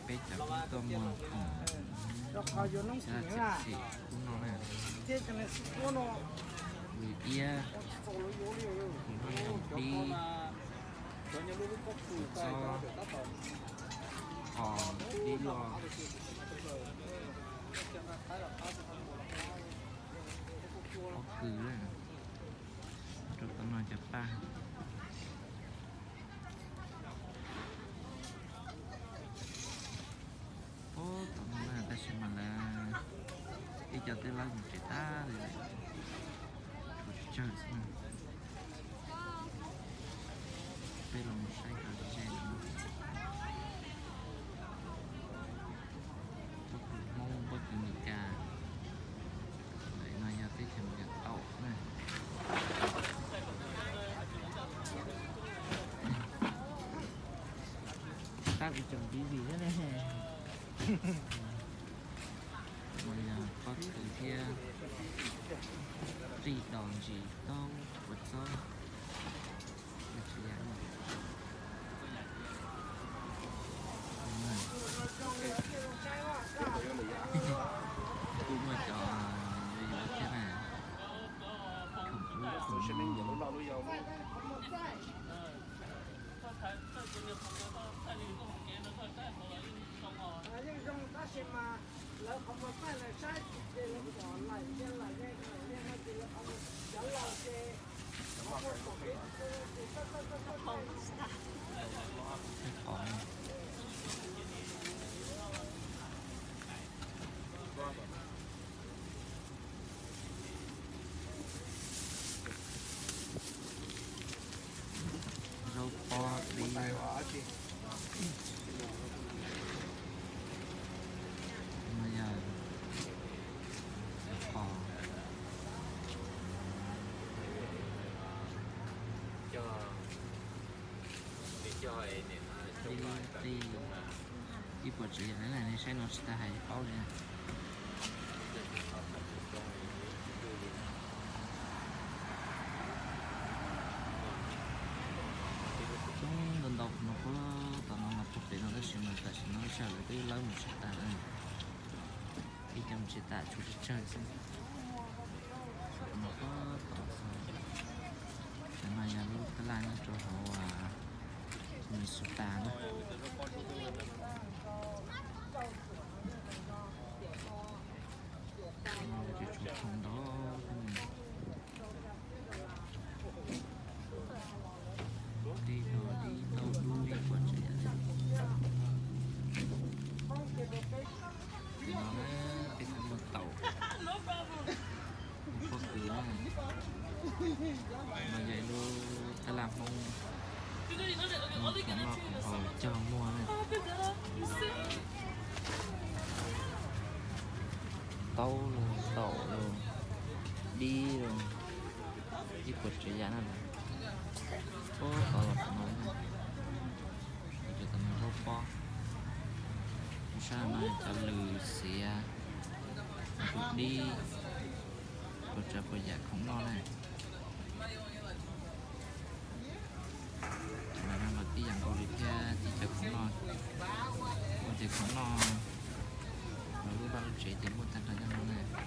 Peb cov phooj tuaj muag khoom, xav txhim xim ub no na, lwm iab, kuv no yog dib, kuv txob, qos, dib loj, pob kws, rau tom no cov paj. Ub, tom no na tab sis mas lawv ib co twb lawb mus tsev tag li, tshuav tsawg xwb na. Peb los mus saib kom ze no. Pob kws Hmoob, pob kws Meskas. Ntawm no yog teb chaws Meskas tau na. Tab kuv tseem busy thiab ne. Mas yog pob kws thiab qij dos ntsis taub kua txob. Kuj muaj cov yuav yuav thiab na. Khoom ub khoom no. Zaub pob dib. No yog qos, dib qij, ib puas tsav yam na, nej saib no tsis tas hais paub li. Coob ntau ntau no puag tom no los puag pem no tab sis mas tam sim no sawv daws twb lawb mus tsis tas na. Ib co mus tsis tas tshuav tsawg tsawg xwb. Sawv daws no puag tom xwb. Cov no yog lub tab laj nyob rau hauv Minnesota na. Ces tshuav khoom ntau thiab ne. Dib do dib taub dub ib puas tsav yam. No na, peb tau muag taum, muag pob kws na. No yog ib lub tab laj Hmoob, muag khoom noj khoom haus cog muag na. Taub los taum los dib los ib puas tsav yam na. Puag tom los tom no, cov tom no zaub pob. Sab no cov lws xiav, tus dib, puas tsav puas yam khoom noj na. Tam no los tib yam nkaus li thiab, tib cov khoom noj, ua ces khoom noj los lub vaj lub tsev ces muaj tag nrho nyob no na.